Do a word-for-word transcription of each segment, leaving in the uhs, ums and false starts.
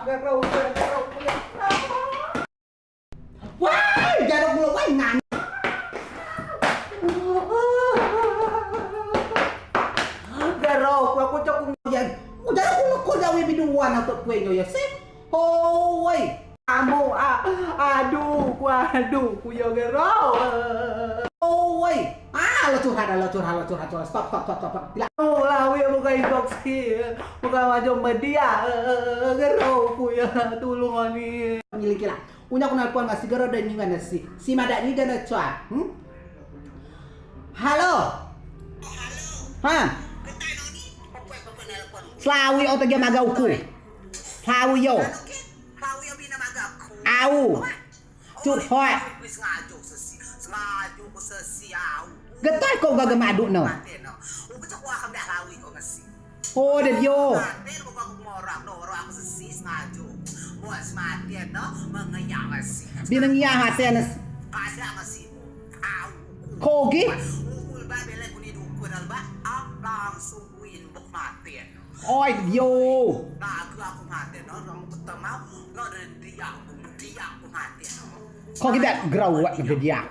Wai, jano kulo wai nan. Gero, ku, aku cok ku ya. Udah aku leko jawi biduan atau kue nyo ya sih. Hoi. Amu, a-, aduh, ku, aduh, ku yo gero. Hoi. Ah, lo curhat, lo curhat, lo curhat, curhat. Stop, stop, stop, stop, stop. Gila. Oh, lawi buka inbox ki. Buka wajah media. Gero, ku ya, tulung ani. Milik gila. Unya ku nelpon nggak si gero dan nyingan si. Si madak ni dan coa. Hmm? Halo. Ha. Selawi o tege maga uku. Selawi yo. Au. Curhat. Getoi ko gaga maduk no. Oh, de dio. Bi nengiah maten. Ko gi. Oi, yo. Ko gi dak gerawat nge dia.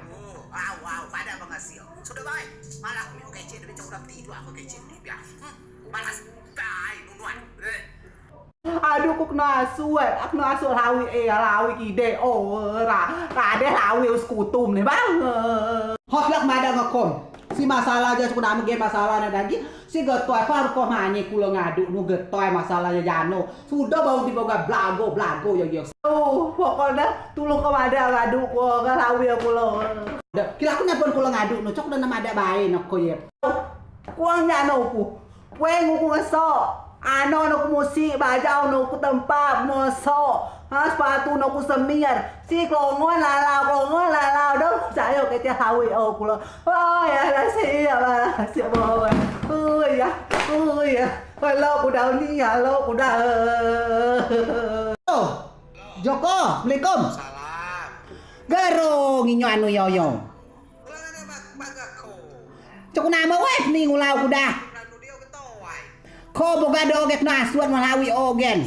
Aduh, ku kena asuat, aku kena asuat lawi, eh, lawi kidek, oh, ra, ra ade lawi us kutum ne, bang. Hot lak madeak ngekom. Si masalah aja, suku nama gen masalah ne dagi. Si getoi, aku harus ko manye kulo ngaduk nu getoi masalah aja jano. Sudo bau diboga blago, blago, ya, ya. Oh, pokokne tulung ko madeak ngaduk ko, ke lawi aku lo. Kila aku nelpon kulo ngaduk nu, cok udah nama madeak bae no ko ye. Kuang jano ku. Pueng uku ngesok, ano no ku musik, bajau no ku tempat, mosok, ha, sepatu no ku semir, si kelongon lalau, kelongon lalau, dong, cayo kecek hawi o kulo. Oh, ya, nasi, ya, nasi, bawa. Oh, ya, oh, ya. Halo, kuda ni, halo, kuda. Oh, Joko, assalamualaikum. Salam. Gero, nginyo anu yo yo. Cok nama weh ni ngulau kuda. Ko boga do ogen kena asuat malah awi ogen.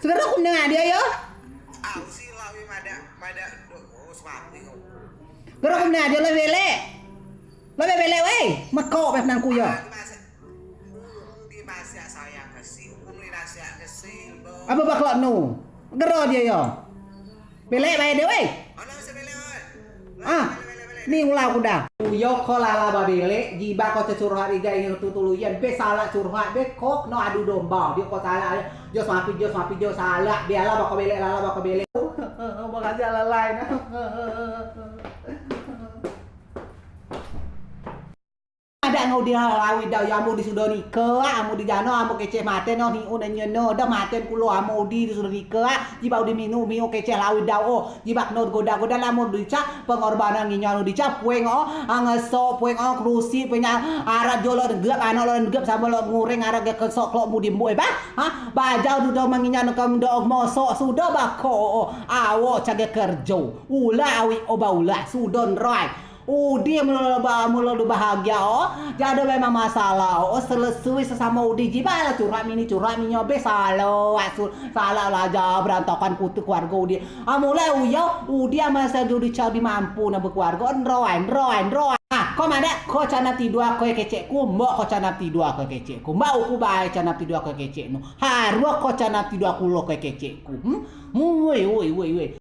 Segera ku menengah dia yo. Segera ku menengah dia lo belek. Lo belek weh. Mekok weh penangku yo. Apa bak lok nu? Gero dio yo. Belek bae de weh. Ah, ni ulau kuda. Uyo ko lala ba belek, jibeak ko cecurhat igai ngen tu tuluyan. Be salak curhat, be kok no adu domba. Dio ko salak, jo semapi, jo semapi, jo salak. Be ala bako belek, lala bako belek. Makasih ala lain. Ade no udi lawi dau, ya amu udi sudo nikeak, amu udi jano, amu kecek maten no, hiun nyo no, dah maten kulo amu udi sudo nikeak, jibeak udi minu, minu kecek lawi dau o, jibeak no goda-goda lah amu udi ca, pengorbanan nginyo udi ca, pueng o, angesok, pueng o, kerusi, pueng arak jo lok negep, anok lok negep, samo lok ngureng, arak ge kesok lok mudi mbok, eh, bah, ha, bajau dudo menginyo no kem do mosok, sudo bako o, awok cage kerjo, ulah awi o ba ulah, sudo nroi. Udi mulo ba, mulo du bahagia o. Jado memang masalah o. Selesui sesamo udi jibeak lah curhat mini curhat minyo be salah asu salah laja berantakan kute keluargo udi. Amulai uyo udi amal segi udi cau di mampu na bekeluargo nroi nroi nroi. Ah, ko madeak ko cana tidua ko kecek ku, mbok ko cana tidua ko kecek ku. Mbok uku bae cana tidua ko kecek nu. Haruo ko cana tidua kulo ko kecek ku. Hmm? Woi woi woi woi.